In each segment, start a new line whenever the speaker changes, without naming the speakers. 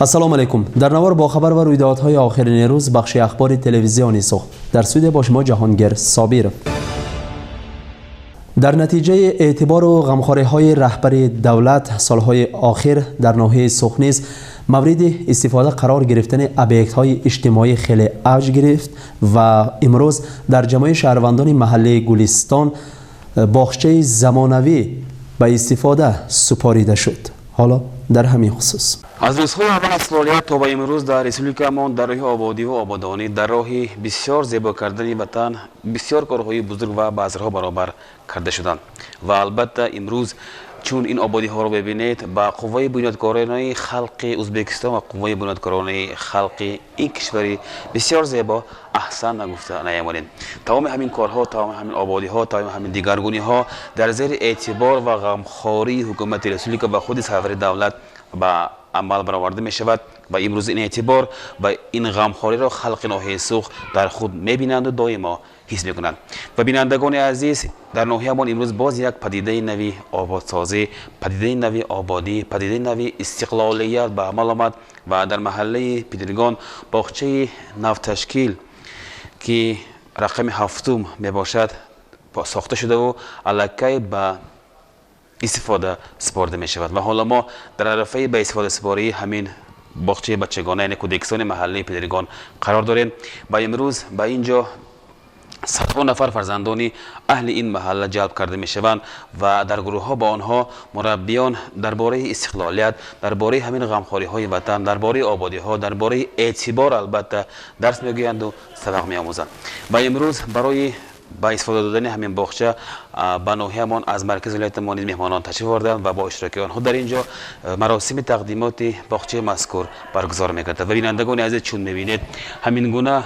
Ассалому алайкум. Дар навор бо хабар ва рӯйдодҳои охирини рӯз, бахши ахбори телевизиони Суғд. Дар студия бо шумо Ҷаҳонгир Собиров. Дар натиҷаи эътибору ғамхориҳои раҳбари давлат, солҳои охир дар ноҳияи Суғд низ мавриди истифода қарор гирифтани объектҳои иҷтимоӣ хеле авҷ гирифт ва имрӯз дар ҷамъи шаҳрвандони маҳаллаи Гулистон боғчаи замонавӣ ба истифода супорида шуд. Ҳоло дар ҳамин хусус.
Аз рӯзҳои аввал истиқлолият то ба имрӯз дар республикамон дар роҳи ободиву ободонӣ, дар роҳи бисёр зебо кардани ватан бисёр корҳои бузург ва ба асрҳо баробар карда шуданд. Ва албатта, имрӯз чун ин ободиҳоро бибинед, ба қувваи бунёдкоронаи халқи Ӯзбекистон ва қувваи бунёдкоронаи халқи ин кишвари бисёр зебо аҳсан нагуфта наямонем. Тамоми ҳамин корҳо, тамоми ҳамин ободиҳо, тамоми ҳамин дигаргуниҳо дар зери эътибор ва ғамхории ҳукумати республика ва худи сарвари давлат ба амал бароварда мешавад. Ва имрӯз ин эътибор ва ин ғамхориро халқи ноҳияи Суғд дар худ мебинанду доимо ҳис мекунанд. Ва бинандагони азиз, дар ноҳиямон имрӯз боз як падидаи нави ободсозӣ, падидаи нави ободӣ, падидаи нави истиқлолият ба амал омад ва дар маҳаллаи Пидиргон боғчаи навташкил, ки рақами ҳафтум мебошад, сохта шудаву аллакай ба истифода супорида мешавад. Ва ҳоло мо дар арафаи ба истифодасупории ҳамин боғчаи бачагона, яъне кӯдакистони маҳаллаи Пидиргон қарор дорем. Ва имрӯз ба ин ҷо садҳо нафар фарзандони аҳли ин маҳалла ҷалб карда мешаванд ва дар гурӯҳҳо ба онҳо мураббиён дар бораи истиқлолият, дар бораи ҳамин ғамхориҳои ватан, дар бораи ободиҳо, дар бораи эътибор албатта дарс мегӯянду сабақ меомӯзанд. Ва имрӯз барои ба истифода додани ҳамин боғча ба ноҳиямон аз маркази вилоятамон низ меҳмонон ташриф оварданд ва бо иштироки онҳо дар ин ҷо маросими тақдимоти боғчаи мазкур баргузор мегардад. Ва бинандагони азиз, чун мебинед, ҳамин гуна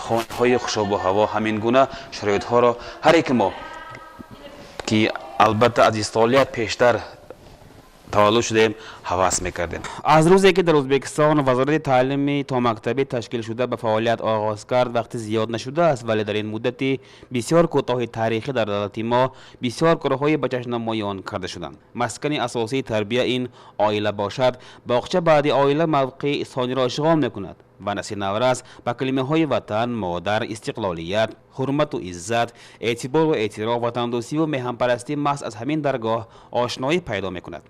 хонаҳои хушобу ҳаво, ҳамин гуна шароитҳоро ҳар яке мо, ки албатта аз истиқлолият пештар таваллуд шудаем, ҳавас мекардем. Аз рӯзе ки дар Ӯзбекистон вазорати таълими томактабӣ ташкил шуда, ба фаъолият оғоз кард, вақти зиёд нашудааст, вале дар ин муддати бисёр кӯтоҳи таърихӣ дар давлати мо бисёр корҳои ба чашмнамоён карда шуданд. Маскани асосии тарбия ин оила бошад, боғча баъди оила мавқеи сониро ишғол мекунад ва насли наврас ба калимаҳои ватан, модар, истиқлолият, ҳурмату иззат, эътибору эътироф, ватандӯстиву меҳанпарастӣ маҳз аз ҳамин даргоҳ ошноӣ пайдо мекунад.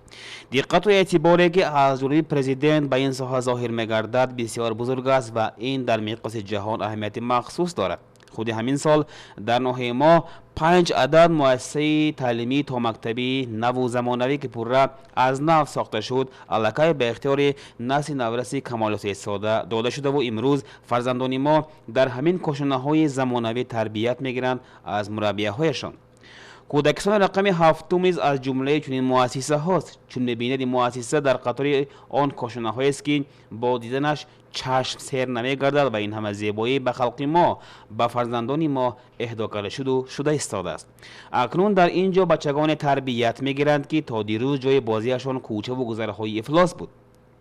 Диққату эътиборе, ки аз ҷониби президент ба ин соҳа зоҳир мегардад, бисёр бузург аст ва ин дар миқёси ҷаҳон аҳамияти махсус дорад. Худи ҳамин сол дар ноҳияи мо панҷ адад муассисаи таълимии томактабӣ наву замонавӣ, ки пурра аз нав сохта шуд, аллакай ба ихтиёри насли навраси камолоти истода дода шудаву имрӯз фарзандони мо дар ҳамин кошонаҳои замонавӣ тарбият мегиранд аз мураббияҳояшон. Кӯдакистони рақами ҳафтум низ аз ҷумлаи чунин муассисаҳост. Чун мебинед, ин муассиса дар қатори он кошонаҳоест, ки бо диданаш чашм сер намегардад ва ин ҳама зебоӣ ба халқи мо, ба фарзандони мо эҳдо карда шуду шуда истодааст. Акнун дар ин ҷо бачагоне тарбият мегиранд, ки то дирӯз ҷои бозиашон кӯчаву гузарҳои ифлос буд.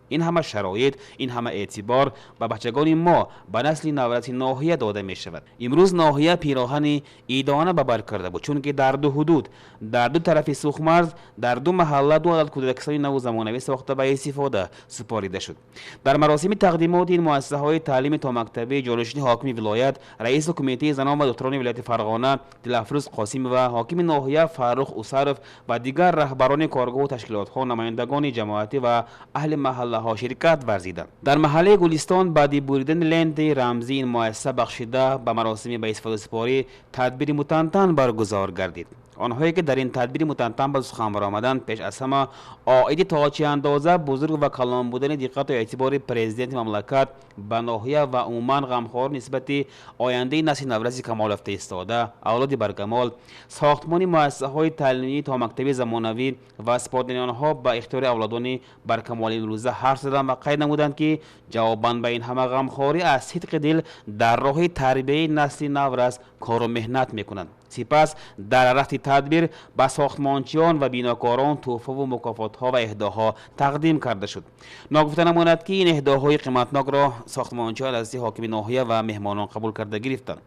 Ин ҳама шароит, ин ҳама эътибор ба бачагони мо, ба насли навраси ноҳия дода мешавад. Имрӯз ноҳия пироҳани идона ба бар карда буд, чунки дар ду ҳудуд, дар ду тарафи Сухмарз, дар ду маҳалла ду адад кӯдакистони наву замонавӣ сохта, ба истифода супорида шуд. Дар маросими тақдимоти ин муассисаҳои таълими томактабӣ ҷонишини ҳокими вилоят, раиси кумитаи занон ва духтарони вилояти Фарғона Дилафрӯз Қосимова, ҳокими ноҳия Фаррух Усаров ва дигар раҳбарони коргоҳу ташкилотҳо, намояндагони ҷамоатӣ ва аҳли маҳаллаҳо ширкат варзиданд. Дар маҳаллаи Гулистон баъди буридани лентаи рамзии ин муассиса бахшида ба маросими ба истифодасупорӣ тадбири мутантан баргузор гардид. Онҳое, ки дар ин тадбири мутантан ба сухан баромаданд, пеш аз ҳама оиди то чӣ андоза бузург ва калон будани диққату эътибори президенти мамлакат ба ноҳия ва умуман ғамхор нисбати ояндаи насли навраси камолёфта истода, авлоди баркамол, сохтмони муассисаҳои таълимии томактаби замонавӣ ва супоридани онҳо ба ихтиёри авлодони баркамоли имрӯза ҳарф заданд ва қайд намуданд, ки ҷавобан ба ин ҳама ғамхорӣ аз сидқи дил дар роҳи тарбияи насли наврас кору меҳнат мекунанд. Сипас дар рафти тадбир ба сохтмончиён ва бинокорон тӯҳфаву мукофотҳо ва эҳдоҳо тақдим карда шуд. Ногуфта намонад, ки ин эҳдоҳои қиматнокро сохтмончиён аз дасти ҳокими ноҳия ва меҳмонон қабул карда гирифтанд.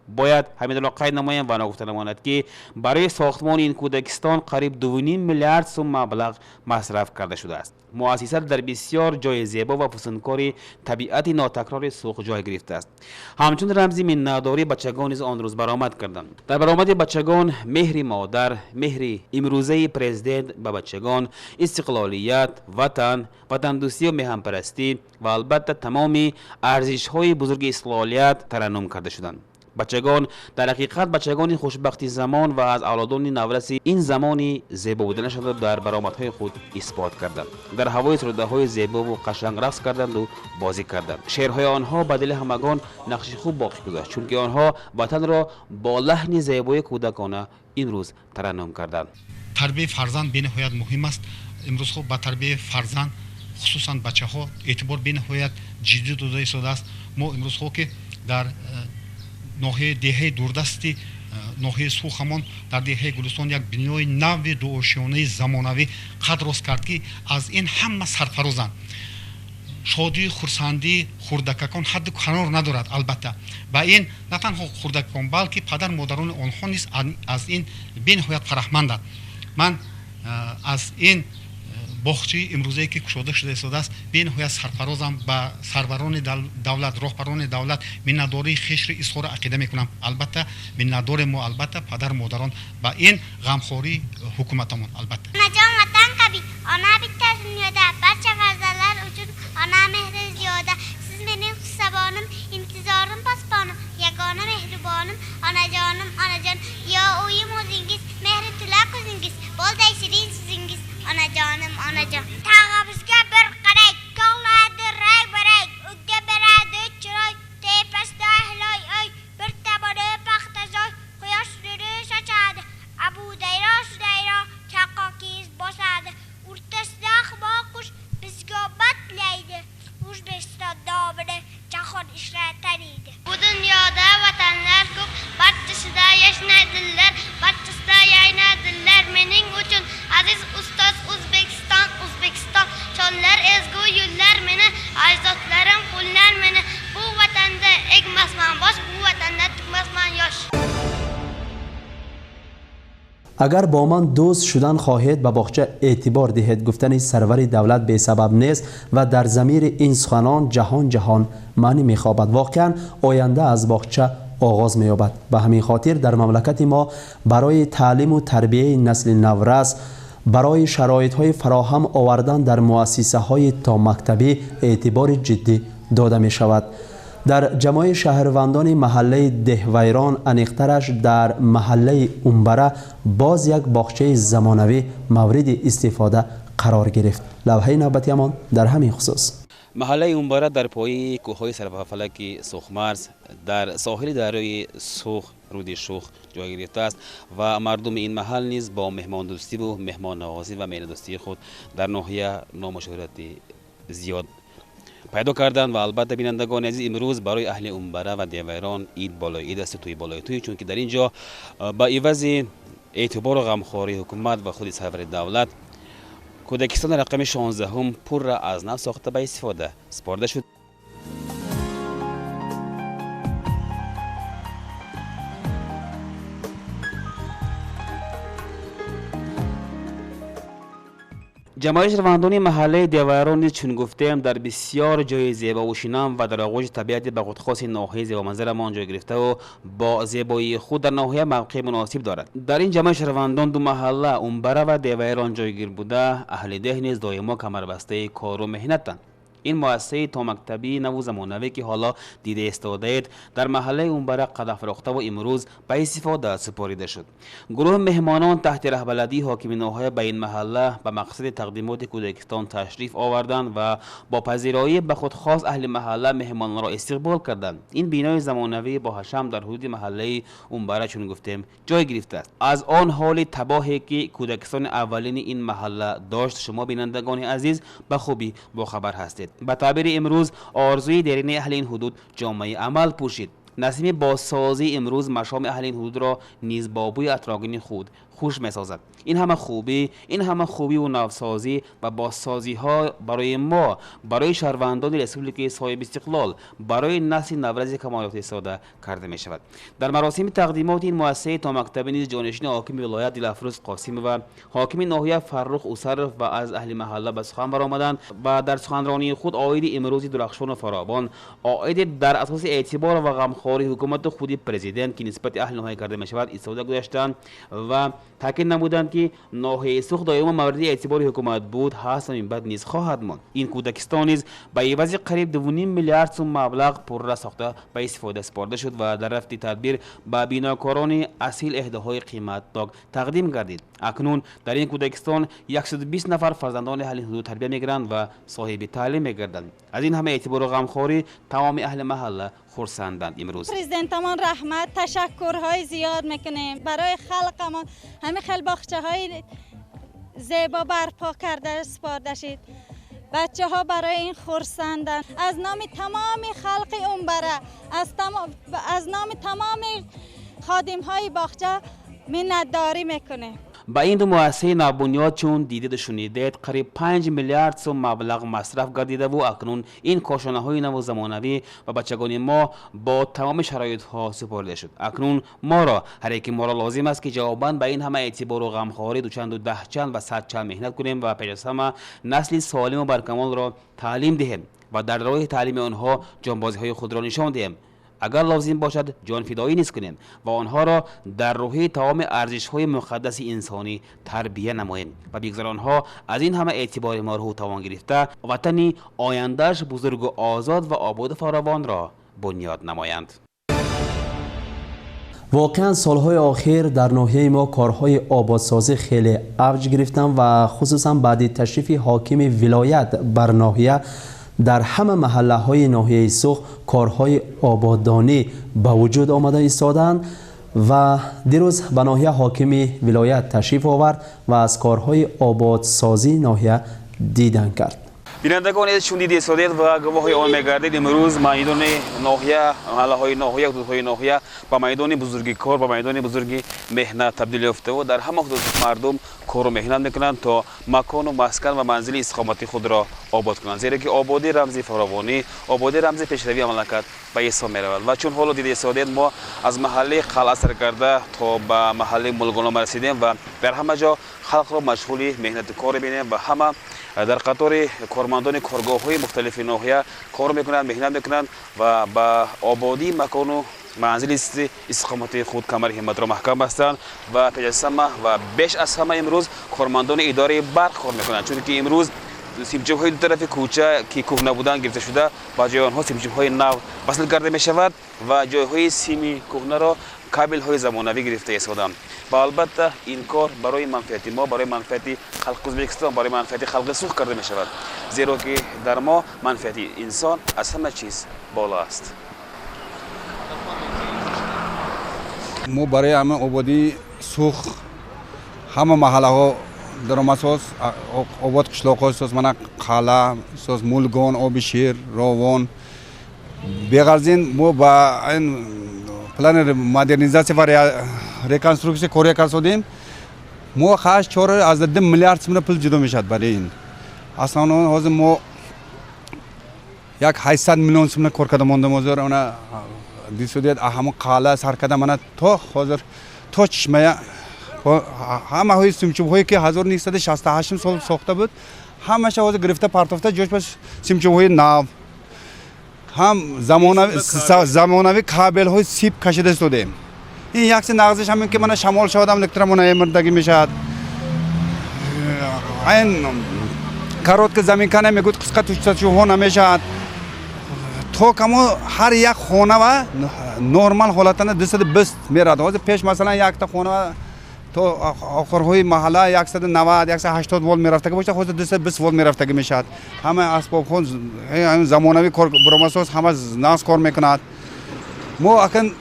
Бояд ҳаминро қайд намоем ва ногуфта намонад, ки барои сохтмони ин кӯдакистон қариб 2,5 миллиард сум маблағ масраф карда шудааст. Муассиса дар бисёр ҷои зебо ва фусункори табиати нотакрори Суғд ҷой гирифтааст. Ҳамчун рамзи миннатдорӣ бачагон низ он рӯз баромад карданд. Дар баромади бачагон меҳри модар, меҳри имрӯзаи президент ба бачагон, истиқлолият, ватан, ватандӯстию меҳанпарастӣ ва албатта тамоми арзишҳои бузурги истиқлолият тараннум карда шуданд. Бачагон дар ҳақиқат бачагони хушбахти замон ва аз авлодони навраси ин замони зебо буданашонро дар баромадҳои худ исбот карданд. Дар ҳавои сурудаҳои зебову қашанг рақс карданду бозӣ карданд. Шеърҳои онҳо ба дили ҳамагон нақши хуб боқӣ гузошт, чунки онҳо ватанро бо лаҳни зебои кӯдакона ин рӯз тараннум карданд.
Тарбияи фарзанд бениҳоят муҳим аст. Имрӯзҳо ба тарбияи фарзанд, хусусан бачаҳо, эътибор бениҳоят ҷиддӣ дода истодааст. Мо имрӯзҳо, ки дар ноҳияи деҳаи дурдасти ноҳияи Суғдамон, дар деҳаи Гулистон як бинои нави дуошёнаи замонавӣ қад рост кард, ки аз ин ҳама сарфарозанд. Шодию хурсандии хурдакакон ҳадду канор надорад. Албатта, ба ин на танҳо хурдакакон, балки падар модарони онҳо низ аз ин бениҳоят фараҳманданд. Ман аз ин боғчаи имрӯзае, ки кушода шуда истодааст, бениҳоят сарфарозам. Ба сарварони давлат, роҳбарони давлат миннатдории хешро изҳору ақида мекунам. Албатта, миннатдорем мо, албатта, падару модарон ба ин ғамхории ҳукуматамон, албатта.
Onajon, vatan kabi ona bitta dunyoda, barcha farzandlar uchun ona mehri ziyoda. Siz mening hussabonim, intizorim, posbonim, yagona mehribonim, onajonim, onajon. Yo uyim o'zingiz, mehri to'la ko'zingiz, bolday shirin so'zingiz, onajonim, onajon. Tog'imizga bir qarang, tog'lardi rang barang, unga beradi chiroy, tepasida hiloy oy, bir tomoni paxtazoy, quyosh nuri sochadi, Abu Dayro Sudayro chaqokiz bosadi, o'rtasida humo qush bizga omad tilaydi, O'zbekiston nomini jahon ishra taniydi.
Bu dunyoda vatanlar ko'p, barchasida yashnaydilar, barchasida yaynadilar. Mening uchun aziz ustoz O'zbekiston, O'zbekiston. Chollar ezgu yo'llar meni, ajdodlarim qo'llar meni. Bu vatanda egmasman bosh, bu vatanda tugmasman yosh.
Агар бо ман дӯст шудан хоҳед, ба боғча эътибор диҳед, гуфтани сарвари давлат бесабаб нест ва дар замири ин суханон ҷаҳон ҷаҳон маънӣ мехобад. Воқеан, оянда аз боғча оғоз меёбад. Ба ҳамин хотир дар мамлакати мо барои таълиму тарбияи насли наврас, барои шароитҳои фароҳам овардан дар муассисаҳои томактабӣ эътибори ҷиддӣ дода мешавад. Дар ҷамоаи шаҳрвандони маҳаллаи Деҳвайрон, аниқтараш дар маҳаллаи Умбара, боз як боғчаи замонавӣ мавриди истифода қарор гирифт. Лавҳаи навбатиамон дар ҳамин хусус.
Маҳаллаи Умбара дар пои кӯҳҳои сарфафалаки Суғмарз, дар соҳили дарёи Суғ, руди Шух ҷой гирифтааст ва мардуми ин маҳал низ бо меҳмондӯстиву меҳмоннавозӣ ва меҳрдӯстии худ дар ноҳия ному шӯҳрати зиёд пайдо карданд. Ва албатта, бинандагони азиз, имрӯз барои аҳли Умбара ва Девайрон ид болои ид асту тӯй болои тӯй, чунки дар ин ҷо ба ивази эътибору ғамхории ҳукумат ва худи сарвари давлат кӯдакистони рақами 16-ум пурра аз нав сохта ба истифода супорда шуд. Ҷамоаи шаҳрвандони маҳаллаи Девайрон низ, чун гуфтем, дар бисёр ҷои зебову шинам ва дар оғӯши табиати ба худхоси ноҳияи зебоманзарамон ҷой гирифтаву бо зебоии худ дар ноҳия мавқеи муносиб дорад. Дар ин ҷамоаи шаҳрвандон ду маҳалла, Умбара ва Девайрон, ҷойгир буда, аҳли деҳ низ доимо камарбастаи кору меҳнатанд. Ин муассисаи томактабии наву замонавӣ, ки ҳоло дида истодаед, дар маҳаллаи Умбара қад афрохтаву имрӯз ба истифода супорида шуд. Гурӯҳи меҳмонон таҳти раҳбаладии ҳокими ноҳия ба ин маҳалла ба мақсади тақдимоти кӯдакистон ташриф оварданд ва бо пазироӣ ба худ хос аҳли маҳалла меҳмононро истиқбол карданд. Ин бинои замонавӣ бо ҳашам дар ҳудуди маҳаллаи Умбара, чун гуфтем, ҷой гирифтааст. Аз он ҳоли табоҳе, ки кӯдакистони аввалини ин маҳалла дошт, шумо, бинандагони азиз, ба хубӣ бохабар ҳастед. Ба таъбири имрӯз, орзуи дерини аҳли ин ҳудуд ҷомаи амал пӯшид. Насими бозсозии имрӯз машоми аҳли ин ҳудудро низ бо бӯи атрогини худ хуш месозад. Ин ҳама хубӣ, ин ҳама хубиву навсозӣ ва бозсозиҳо барои мо, барои шаҳрвандони республикаи соҳибистиқлол, барои насли наврази камолёфтаистода карда мешавад. Дар маросими тақдимоти ин муассисаи томактабӣ низ ҷонишини ҳокими вилоят Дилафрӯз Қосимова, ҳокими ноҳия Фаррух Усаров ва аз аҳли маҳалла ба сухан баромаданд ва дар суханронии худ оиди имрӯзи дурахшону фаровон, оиди дар асоси эътибор ва ғамхории ҳукумату худи президент, ки нисбати аҳли ноҳия карда мешавад, истода гузаштанд ва таъкид намуданд, ки ноҳияи Суғд доимо мавриди эътибори ҳукумат буд, ҳаст ва минбаъд низ хоҳад монд. Ин кӯдакистон низ ба ивази қариб 2,5 миллиард сум маблағ пурра сохта ба истифода супорда шуд ва дар рафти тадбир ба бинокорони асил эҳдоҳои қиматнок тақдим гардид. Акнун дар ин кӯдакистон 120 нафар фарзандони аҳли ҳудуд тарбия мегиранд ва соҳиби таълим мегарданд. Аз ин ҳама эътибору ғамхорӣ тамоми аҳли маҳалла хурсанданд имрӯз.
Президентамон раҳмат, ташаккурҳои зиёд мекунем барои халқамон. Ҳамин хел боғчаҳои зебо барпо карда супорда шид. Бачаҳо барои ин хурсанданд. Аз номи тамоми халқи Умбара, аз номи тамоми ходимҳои боғча миннатдорӣ мекунем.
Ба ин ду муассисаи навбунёд, чун дидеду шунидед, қариб 5 миллиард сум маблағ масраф гардидаву акнун ин кошонаҳои наву замонавӣ ба бачагони мо бо тамоми шароитҳо супорида шуд. Акнун моро, ҳар яки моро лозим аст, ки ҷавобан ба ин ҳама эътибору ғамхорӣ дучанду даҳчанд ва садчанд меҳнат кунем ва пеш аз ҳама насли солиму баркамолро таълим диҳем ва дар роҳи таълими онҳо ҷонбозиҳои худро нишон диҳем. Агар лозим бошад, ҷонфидоӣ низ кунем ва онҳоро дар рӯҳи тамоми арзишҳои муқаддаси инсонӣ тарбия намоем ва бигзор онҳо аз ин ҳама эътибори мо рӯҳу тавон гирифта ватани ояндааш бузургу озод ва ободу фаровонро бунёд намоянд.
Воқеан, солҳои охир дар ноҳияи мо корҳои ободсозӣ хеле авҷ гирифтанд ва хусусан баъди ташрифи ҳокими вилоят бар ноҳия дар ҳама маҳаллаҳои ноҳияи Суғд корҳои ободонӣ ба вуҷуд омада истодаанд ва дирӯз ба ноҳия ҳокими вилоят ташриф овард ва аз корҳои ободсозии ноҳия дидан кард.
Бинандагон, чун дида истодед ва гувоҳи он мегардед, имрӯз майдони ноҳия, маҳаллаҳои ноҳия, ҳудудҳои ноҳия ба майдони бузурги кор, ба майдони бузурги меҳнат табдил ёфтаву дар ҳама ҳудуд мардум кору меҳнат мекунанд, то макону маскан ва манзили истиқомати худро обод кунанд, зеро ки ободӣ рамзи фаровонӣ, ободӣ рамзи пешравии мамлакат ба ҳисоб меравад. Ва чун ҳоло дида истодед, мо аз маҳаллаи Қалъа сар карда то ба маҳаллаи Мулгонома расидем ва дар ҳама ҷо халқро машғули меҳнату кор мебинем ва ҳама дар қатори кормандони коргоҳҳои мухталифи ноҳия кор мекунанд, меҳнат мекунанд ва ба ободии макону манзили истиқомати худ камари ҳимматро маҳкам бастанд. Ва пеш аз ҳама ва беш аз ҳама имрӯз кормандони идораи барқ кор мекунанд, чунки имрӯз симчӯбҳои ду тарафи кӯча, ки кӯҳна буданд, гирифта шуда, ба ҷои онҳо симчӯбҳои нав васл карда мешавад ва ҷойҳои сими кӯҳнаро кабелҳои замонавӣ гирифта истоданд. Ва албатта, ин кор барои манфиати мо, барои манфиати халқи Ӯзбекистон, барои манфиати халқи Суғд карда мешавад, зеро ки дар мо манфиати инсон аз ҳама чиз боло аст.
Мо барои ҳама ободии Суғд ҳама маҳаллаҳо даромадсоз, обод қишлоқҳо соз, мана Қалъа соз, Мулгон, Оби Шир, Ровон. Беғарз ин мо ба ин плани модернизатсия ва реконструксия коре кардем. Мо 4,2 миллиард сомона пул ҷудо мешавад барои ин. Аслан ҳозир мо як 800 миллион сомона кор карда мондем. Ҳозир она дисудият ҳамон қалъа сар карда мана то ҳозир то Чишмая ҳамаҳои симчӯбҳое, ки 1968 сол сохта буд, ҳамаша ҳозир гирифта партофта, ҷош ба симчӯбҳои нав, ҳам замонавӣ кабелҳои сиб кашида истодем. Ин якси нағзиш ҳамин ки мана шамол шавад, электромонамирдагӣ мешавад. Ин короткое замыкание мегӯяд, қисқа тушчаҳо намешавад. То камо ҳар як хона ва нормал ҳолатана 220 мерад. Ҳозир пеш, масалан, якта хона то охирҳои маҳалла 190, 180 волт мерафтагӣ бошад, ҳозир 220 волт мерафтагӣ мешавад. Ҳама асбобҳо замонавӣ кор буромасоз, ҳама нағз кор мекунад. Мо акн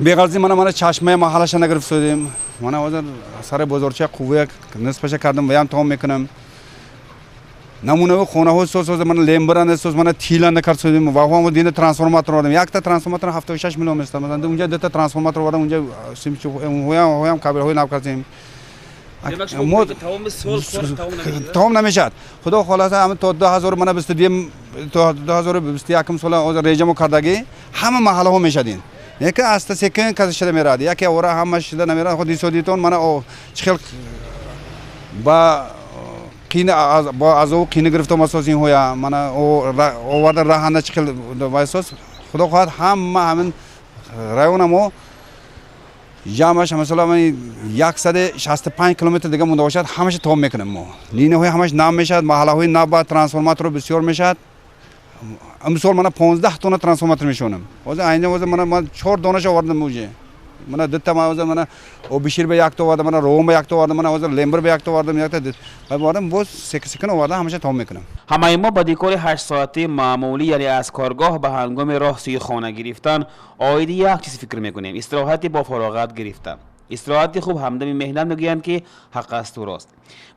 беғарзи мана чашмаи маҳаллаша нагирифтодем. Мана ҳозир сари бозорча қуввая нисфаша кардам, ваям тамом мекунам. Намунави хонаҳо соз соз, мана лембаранда соз, мана тиланда кард созем ва ҳамо дина трансформатор овардем. Якта трансформатор 76 миллион места. Масалан, унҷа дута трансформатор овардем, унҷа ҳоям кабелҳои нав кардем. Тамом намешавад. Худо холаса ҳама то 2022 то 2021 сола ҳозир режамо кардагӣ ҳама маҳаллаҳо мешадин. Яке аста секин каса шуда меравад, яке ора ҳама шуда намерад. Худ дисодитон мана чӣ хел ба қини бо азобу қини гирифта омад инҳоя мана оварда раҳанда чӣ хел вайсоз. Худо хоҳад ҳама ҳамин района мо ҷамъаш масалан 165 километр дига монда бошад, ҳамаша тамом мекунем мо. Линиҳои ҳамаш нав мешавад, маҳаллаҳои нав ба трансформаторо бисёр мешавад. Имсол мана 15 тонна трансформатор мешонам. Ҳозир айни ҳозир мана ман 4 донаша овардам уже. Мана дута ман ҳозир мана Обишир ба якта овардам, мана Ровон ба якта овардам, мана ҳозир Лембир ба якта овардам, якта овардам, боз секин секин овардам, ҳамаша тамом мекунам.
Ҳамаи мо ба дикори 8 соати маъмулӣ, яъне аз коргоҳ ба ҳангоми роҳ сӯи хона гирифтан, оиди як чиз фикр мекунем: истироҳати бо фароғат гирифтан. Истироҳати хуб ҳамдами меҳнат мегӯянд, ки ҳақ асту рост.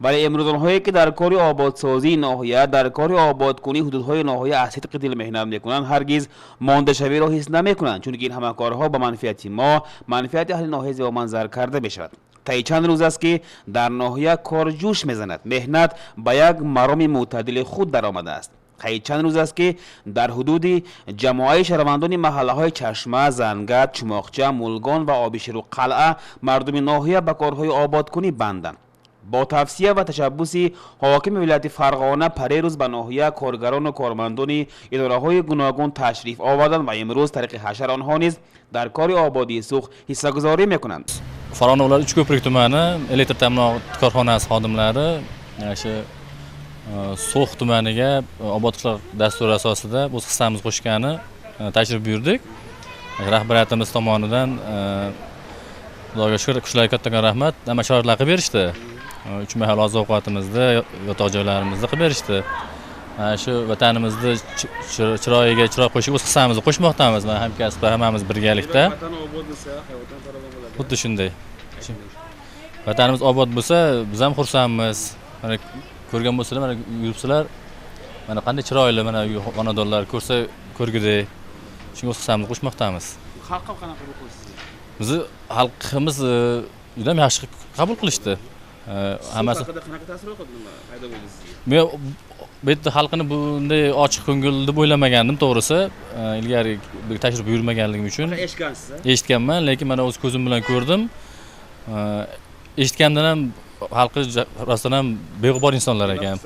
Вале имрӯз онҳое ки дар кори ободсозии ноҳия, дар кори ободкунии ҳудудҳои ноҳия аз сидқи дил меҳнат мекунанд, ҳаргиз мондашавиро ҳис намекунанд, чунки ин ҳама корҳо ба манфиати мо, манфиати аҳли ноҳия зебоманзар карда мешавад. Таи чанд рӯз аст, ки дар ноҳия кор ҷӯш мезанад, меҳнат ба як мароми мӯътадили худ даромадааст. Қайд чанд рӯз аст, ки дар ҳудуди ҷамоаи шаҳрвандони маҳаллаҳои Чашма, Зангат, Чумоқча, Мулгон ва Обиширу Қалъа мардуми ноҳия ба корҳои ободкунӣ банданд. Бо тавсия ва ташаббуси ҳокими вилояти Фарғона парерӯз ба ноҳия коргарону кормандони идораҳои гуногун ташриф оварданд ва имрӯз тариқи ҳашар онҳо низ дар кори ободии Суғд ҳиссагузорӣ мекунанд.
Farg'ona viloyati Uchko'prik tumani elektr ta'minot korxonasi xodimlari shu So'x tumaniga obod qishloq dasturi asosida o'z hissamizni qo'shgani tashrif buyurdik. Rahbariyatimiz tomonidan Xudoga shukr, kishilarga kattakon rahmat, hamma sharoitlar qilib berishdi. 3 mahal oziq ovqatimizni, yotoq joylarimizni qilib berishdi. Mana shu vatanimizni chiroyiga chiroy qo'shib o'z hissamizni qo'shmoqdamiz. Mana hamkasblar hammamiz birgalikda.
Vatan obod bo'lsa, hayotdan farovon bo'ladi.
Xuddi shunday. Vatanimiz obod bo'lsa, biz ham xursandmiz. Mana ko'rgan bo'lsalar, mana yuribsizlar, mana qanday chiroyli mana xonadonlar ko'rsa ko'rgudek. Shunga o'z hissamizni qo'shmoqdamiz.
Xalq ham qanaqa qabul qildi?
Bizni xalqimiz juda ham yaxshi qabul qilishdi. Hammasi
haqida qanaqa taassurot nima paydo bo'ldi sizga?
Men bu yerda xalqini bunday ochiq ko'ngil deb o'ylamagandim, to'g'risi. Ilgari tashrif buyurmaganligim uchun.
Eshitgansiz?
Eshitganman, lekin mana o'z ko'zim bilan ko'rdim. Eshitgandan ham xalqi rostdan ham beg'ubor insonlar ekan.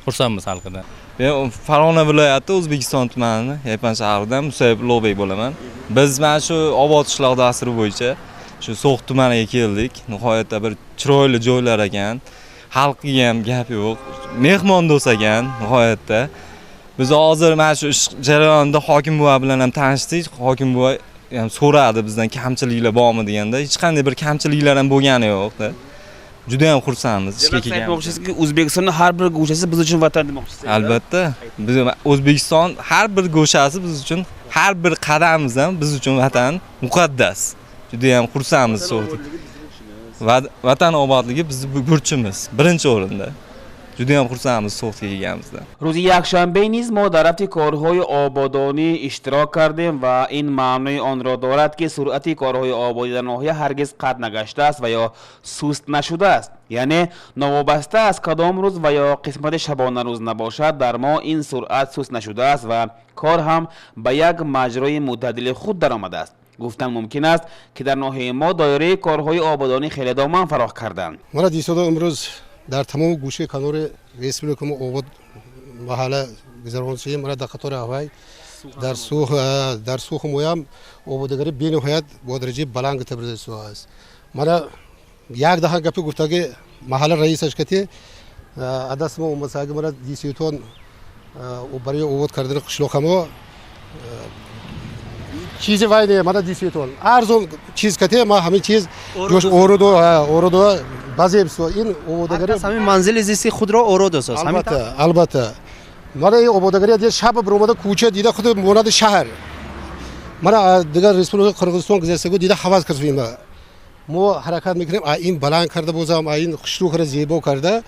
Xursandmiz xalqidan.
Men Farg'ona viloyati O'zbekiston tumani Yapan shahridan Musayib Ulug'bek bo'laman. Biz mana shu obod qishloq dasturi bo'yicha shu So'x tumaniga keldik. Nihoyatda bir chiroyli joylar ekan. Xalqiga ham gap yo'q. Mehmondo'st ekan nihoyatda. Biz hozir mana shu ish jarayonida hokim buva bilan ham tanishdik. Hokim buva ham so'radi bizdan kamchiliklar bormi deganda, hech qanday bir kamchiliklar ham bo'lgani yo'q-da. Juda ham xursandmiz ishga
Demak,
kelganimizdan.
aytmoqchisizki, O'zbekistonning har bir go'shasi biz uchun vatan demoqchisiz.
Albatta, biz O'zbekiston har bir go'shasi biz uchun, har bir qadamimiz ham biz uchun vatan muqaddas. Juda ham xursandmiz. Vatan obodligi bizning burchimiz, birinchi o'rinda. Juda ham xursandmiz So'xga kelganimizdan.
Рӯзи якшанбе низ мо дар рафти корҳои ободонӣ иштирок кардем ва ин маънои онро дорад, ки суръати корҳои ободӣ дар ноҳия ҳаргиз қатъ нагаштааст ва ё суст нашудааст. Яъне новобаста аз кадом рӯз ва ё қисмати шабонарӯз набошад, дар мо ин суръат суст нашудааст ва кор ҳам ба як маҷрои мӯътадили худ даромадааст. Гуфтан мумкин аст, ки дар ноҳияи мо доираи корҳои ободонӣ хеле доман фарох карданд.
Мана дисода имрӯз дар тамоми гӯшаи канори республика мо обод маҳалла гузаронсем. Мана дар қатори аввал дар Сух моям ободгарӣ бениҳоят бо дараҷаи баланд гирифта аст. Мана як даҳа гапи гуфтаги маҳалла раисаш кати адас мо омадсаги мана диситон барои обод кардани қишлоқамо чизи вай не, мана диситон арзон чиз кате ма ҳамин чиз ҷош орудо орудо баъзе ин ободагарӣ.
Ҳамин манзили зисти худро оро досоз.
Албатта, албатта, мана ин ободагарӣ дида, шаб биромада кӯча дида, худ монанди шаҳр. Мана дигар республика Қирғизистон гузаштагу дида ҳавас кардем. Мо ҳаракат мекунем, а ин баланд карда бозам, а ин хушрӯ карда, зебо карда.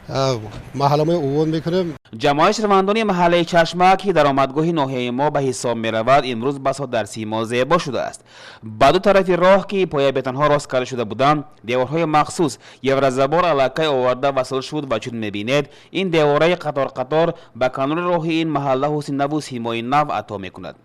маҳалламоя обод мекунем.
Ҷамоаи шаҳрвандони маҳаллаи Чашма, ки даромадгоҳи ноҳияи мо ба ҳисоб меравад, имрӯз басо дар симо зебо шудааст. Ба ду тарафи роҳ, ки поябетонҳо рост карда шуда буданд, деворҳои махсус еврозабор аллакай оварда васл шуд ва чун мебинед, ин девораи қатор-қатор ба канори роҳи ин маҳалла ҳусни наву симои нав ато мекунад.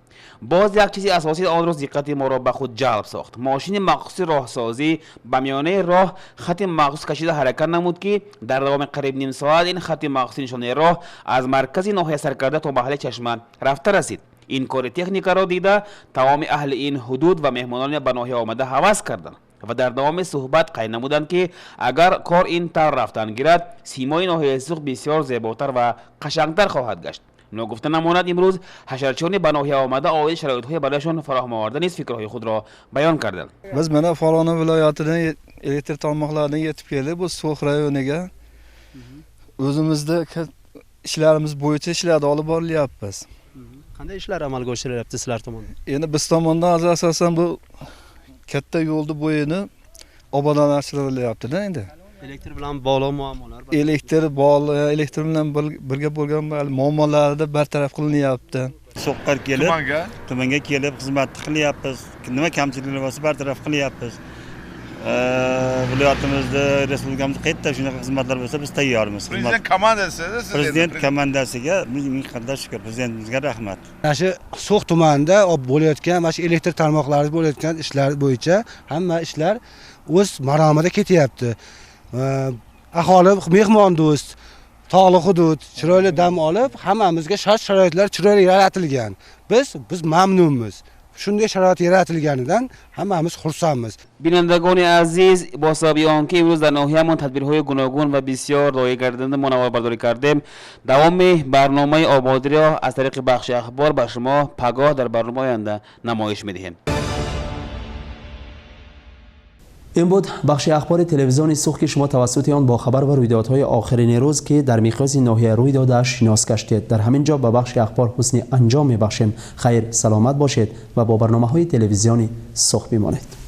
Боз як чизи асосии он рӯз диққати моро ба худ ҷалб сохт. Мошини махсуси роҳсозӣ ба миёнаи роҳ хати махсус кашида ҳаракат намуд, ки дар давоми қариб ним соат ин хати махсуси нишонаи роҳ аз маркази ноҳия саркарда то маҳаллаи Чашма рафта расид. Ин кори техникаро дида тамоми аҳли ин ҳудуд ва меҳмонони ба ноҳия омада ҳавас карданд ва дар давоми суҳбат қайд намуданд, ки агар кор ин тавр рафтан гирад, симои ноҳияи Суғд бисёр зеботар ва қашангтар хоҳад гашт. Ногуфта намонад, имрӯз ҳашарчиёни ба ноҳия омада оиди шароитҳои барояшон фароҳам оварда низ фикрҳои худро баён карданд.
Biz mana Farg'ona viloyatidan elektr tarmoqlaridan yetib keldik bu So'x rayoniga. O'zimizda ishlarimiz bo'yicha ishlarni olib borilyapmiz.
Qanday ishlar amalga oshirilyapti sizlar tomonidan?
Endi biz tomondan hozir asosan bu katta yo'lni bo'yini obodonlashtirilyapti-da endi.
Elektr bilan bog'liq muammolar bor.
Elektr bilan birga bo'lgan muammolarni bartaraf qilinyapti.
So'qqa kelib, tumanga kelib xizmatni qilyapmiz. Nima kamchiliklar bo'lsa bartaraf qilyapmiz. Viloyatimizda, respublikamizda qayerda shunaqa xizmatlar bo'lsa biz tayyormiz.
Prezident komandasi,
prezident komandasiga ming qatla shukr, prezidentimizga rahmat.
Mana shu So'x tumanida bo'layotgan mana shu elektr tarmoqlarida bo'layotgan ishlar bo'yicha hamma ishlar o'z maromida ketyapti. Aholi mehmondo'st, tog'li hudud, chiroyli dam olib, hammamizga shart-sharoitlar chiroyli yaratilgan. Biz mamnunmiz. Shunday sharoit yaratilganidan hammamiz xursandmiz.
Бинандагони азиз, бо сабаби он ки имрӯз дар ноҳиямон тадбирҳои гуногун ва бисёр лоиҳа гардида мо наворбардорӣ кардем, давоми барномаи ободиро аз тариқи бахши ахбор ба шумо пагоҳ дар барномаи оянда намоиш медиҳем.
Ин буд бахши ахбори телевизиони Суғд, ки шумо тавассути он бо хабар ва рӯйдодҳои охирини рӯз, ки дар миқёси ноҳия рӯй дода, шинос гаштед. Дар ҳамин ҷо ба бахши ахбор ҳусни анҷом мебахшем. Хайр, саломат бошед ва бо барномаҳои телевизиони Суғд бимонед.